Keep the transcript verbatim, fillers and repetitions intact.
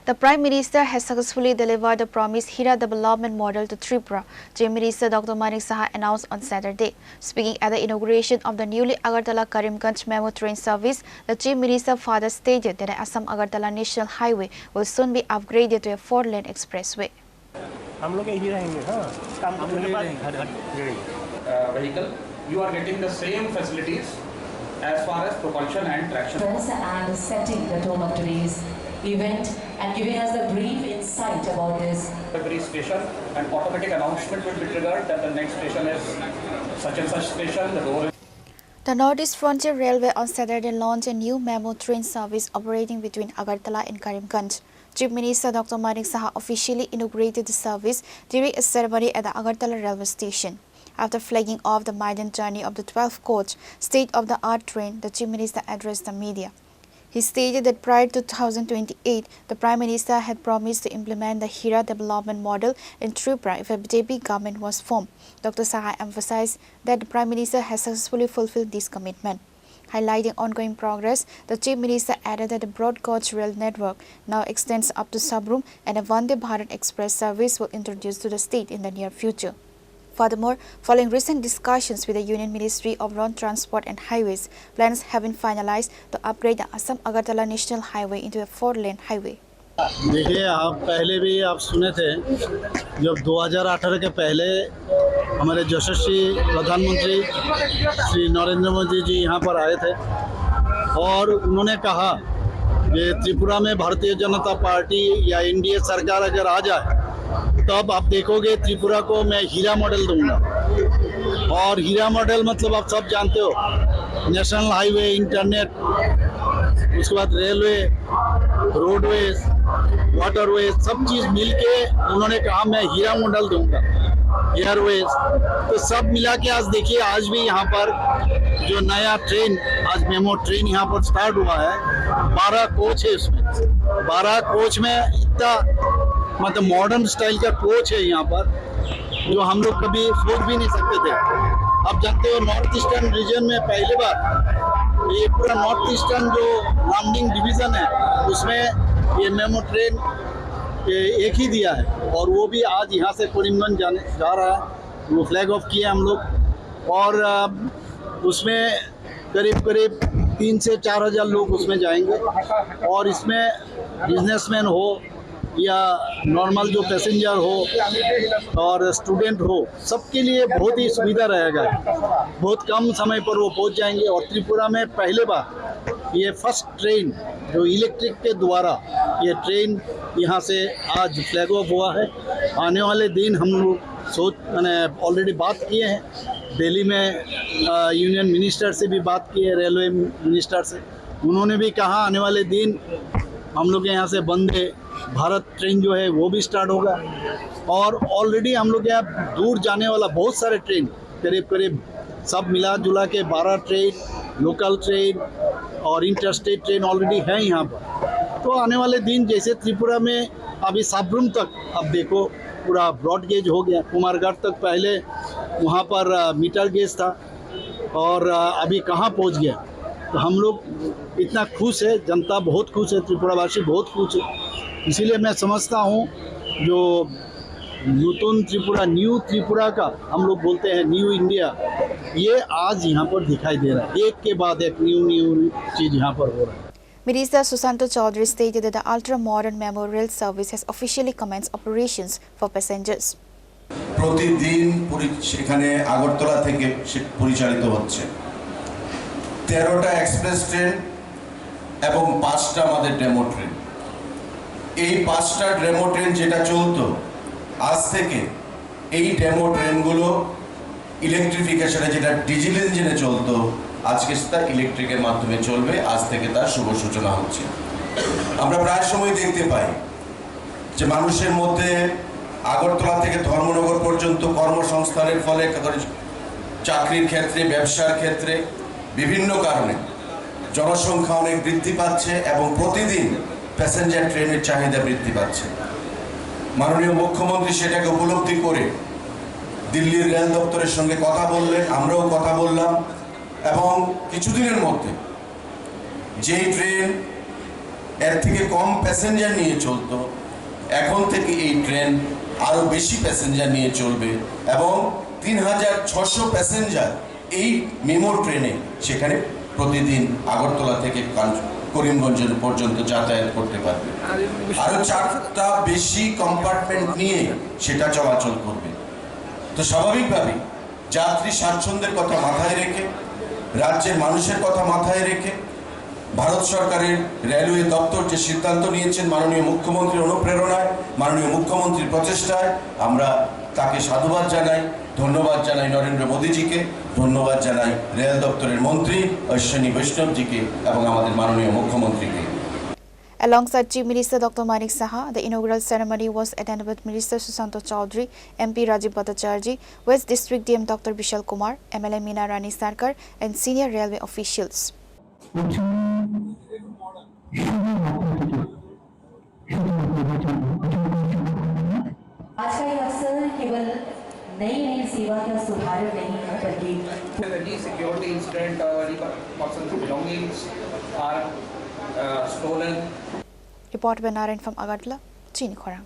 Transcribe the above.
The Prime Minister has successfully delivered the promised Hira development model to Tripura, Chief Minister Doctor Manik Saha announced on Saturday. Speaking at the inauguration of the newly Agartala Karimganj Memo train service, the Chief Minister further stated that the Assam Agartala National Highway will soon be upgraded to a four-lane expressway. हम लोग यही रहेंगे, हाँ, काम करने के बाद हर, हर, uh, vehicle, you are getting the same facilities as far as propulsion and traction. Friends, and setting the tone of today's event and giving us the brief insight about this. Every station, an automatic announcement will be triggered that the next station is such and such station, the door is The Northeast Frontier Railway on Saturday launched a new Memo train service operating between Agartala and Karimganj. Chief Minister Doctor Manik Saha officially inaugurated the service during a ceremony at the Agartala railway station. After flagging off the maiden journey of the twelve-coach state-of-the-art train, the Chief Minister addressed the media. He stated that prior to two thousand twenty-eight, the Prime Minister had promised to implement the Hira development model in Tripura if a B J P government was formed. Doctor Saha emphasized that the Prime Minister has successfully fulfilled this commitment. Highlighting ongoing progress, the Chief Minister added that the broad gauge rail network now extends up to Sabrum and a Vande Bharat Express service will introduce to the state in the near future. Furthermore, following recent discussions with the Union Ministry of Road Transport and Highways, plans have been finalized to upgrade the Assam Agartala National Highway into a four-lane highway. देखिए, आप पहले भी आप सुने थे, जब दो हज़ार अठारह के पहले हमारे यशस्वी प्रधानमंत्री श्री नरेंद्र मोदी जी यहाँ पर आए थे और उन्होंने कहा कि त्रिपुरा में भारतीय जनता पार्टी या एनडीए सरकार अगर आ जाए, तब आप देखोगे त्रिपुरा को मैं हीरा मॉडल दूंगा। और हीरा मॉडल मतलब आप सब जानते हो, नेशनल हाईवे, इंटरनेट, उसके बाद रेलवे, रोडवेज, वाटरवेज, सब चीज मिलके उन्होंने कहा मैं हीरा मॉडल दूंगा, एयरवेज। तो सब मिला के आज देखिए, आज भी यहाँ पर जो नया ट्रेन, आज मेमो ट्रेन यहाँ पर स्टार्ट हुआ है, बारह कोच है उसमें। बारह कोच में इतना मतलब मॉडर्न स्टाइल का कोच है यहाँ पर, जो हम लोग कभी सोच भी नहीं सकते थे। आप जानते हो, नॉर्थ ईस्टर्न रीजन में पहली बार ये पूरा नॉर्थ ईस्टर्न जो लामडिंग डिवीजन है, उसमें ये मेमो ट्रेन ये एक ही दिया है, और वो भी आज यहाँ से करीमगंज जाने जा रहा है। वो फ्लैग ऑफ किए हम लोग, और अ, उसमें करीब करीब तीन से चार हज़ार लोग उसमें जाएंगे, और इसमें बिजनेसमैन हो या नॉर्मल जो पैसेंजर हो और स्टूडेंट हो, सबके लिए बहुत ही सुविधा रहेगा। बहुत कम समय पर वो पहुंच जाएंगे। और त्रिपुरा में पहले बार ये फर्स्ट ट्रेन जो इलेक्ट्रिक के द्वारा ये ट्रेन यहाँ से आज फ्लैग ऑफ हुआ है। आने वाले दिन हम लोग सोच, मैंने ऑलरेडी बात किए हैं दिल्ली में, अ, यूनियन मिनिस्टर से भी बात की है, रेलवे मिनिस्टर से। उन्होंने भी कहा आने वाले दिन हम लोग के यहाँ से वंदे भारत ट्रेन जो है वो भी स्टार्ट होगा। और ऑलरेडी हम लोग के यहाँ दूर जाने वाला बहुत सारे ट्रेन, करीब करीब सब मिला जुला के बारह ट्रेन, लोकल ट्रेन और इंटरस्टेट ट्रेन ऑलरेडी है यहाँ पर। तो आने वाले दिन जैसे त्रिपुरा में अभी साब्रुम तक आप देखो, पूरा ब्रॉड गेज हो गया। कुमारघाट तक पहले वहाँ पर, अ, मीटर गेज था, और, अ, अभी कहाँ पहुँच गया। तो हम लोग इतना खुश है, जनता बहुत खुश है, त्रिपुरावासी बहुत खुश है। इसीलिए मैं समझता हूँ, जो नूतन त्रिपुरा, न्यू त्रिपुरा का हम लोग बोलते हैं, न्यू इंडिया, ये आज यहाँ पर दिखाई दे रहा है। एक के बाद एक न्यू न्यू चीज़ यहाँ पर हो रहा है। Minister Sushanta Chowdhury stated that the ultra-modern Memo rail service has officially commenced operations for passengers. প্রতিদিন পরি-, সেখানে আগরতলা থেকে সে পরিচালিত হচ্ছে তেরোটা এক্সপ্রেস ট্রেন এবং পাঁচটা আমাদের ডেমো ট্রেন। এই পাঁচটা ডেমো ট্রেন যেটা চলতো, আজ থেকে এই ডেমো ট্রেনগুলো ইলেকট্রিফিকেশনে, যেটা ডিজেল ইঞ্জিনে চলতো, আজকে সেটা ইলেকট্রিকের মাধ্যমে চলবে। আজ থেকে তার শুভ সূচনা হচ্ছে। আমরা প্রায় সময় দেখতে পাই যে মানুষের মধ্যে আগরতলা থেকে ধর্মনগর পর্যন্ত কর্মসংস্থানের ফলে, চাকরির ক্ষেত্রে, ব্যবসার ক্ষেত্রে, বিভিন্ন কারণে জনসংখ্যা অনেক বৃদ্ধি পাচ্ছে এবং প্রতিদিন প্যাসেঞ্জার ট্রেনের চাহিদা বৃদ্ধি পাচ্ছে। মাননীয় মুখ্যমন্ত্রী সেটাকে উপলব্ধি করে দিল্লির রেল দপ্তরের সঙ্গে কথা বললেন, আমরাও কথা বললাম, এবং কিছুদিনের মধ্যে যেই ট্রেন এর থেকে কম প্যাসেঞ্জার নিয়ে চলতো। এখন থেকে এই ট্রেন আরো বেশি প্যাসেঞ্জার নিয়ে চলবে এবং তিন হাজার ছশো প্যাসেঞ্জার এই মেমো ট্রেনে সেখানে প্রতিদিন আগরতলা থেকে কাঞ্চ-, করিমগঞ্জ পর্যন্ত যাতায়াত করতে পারবে। আরো চারটা বেশি কম্পার্টমেন্ট নিয়ে সেটা চলাচল করবে। তো স্বাভাবিকভাবেই যাত্রী স্বাচ্ছন্দ্যের কথা মাথায় রেখে, রাজ্যের মানুষের কথা মাথায় রেখে, ভারত সরকারের রেলওয়ে দপ্তর যে সিদ্ধান্ত নিয়েছেন মাননীয় মুখ্যমন্ত্রীর অনুপ্রেরণায়, মাননীয় মুখ্যমন্ত্রীর প্রচেষ্টায়, আমরা তাকে সাধুবাদ জানাই, ধন্যবাদ জানাই নরেন্দ্র মোদীজিকে, ধন্যবাদ জানাই রেল দপ্তরের মন্ত্রী অশ্বিনী বৈষ্ণবজিকে এবং আমাদের মাননীয় মুখ্যমন্ত্রীকে। Alongside Chief Minister Doctor Manik Saha, the inaugural ceremony was attended with Minister Sushanta Chaudhary, M P Rajiv Bhattacharjee, West District D M Doctor Bishal Kumar, M L A Meena Rani Sarkar, and senior railway officials. आज का ये अवसर केवल नई रेल सेवा का शुभारंभ नहीं है, बल्कि Any security incident or any person's belongings are, uh, stolen. Report by Narayan from Agartala, Chini Khorang.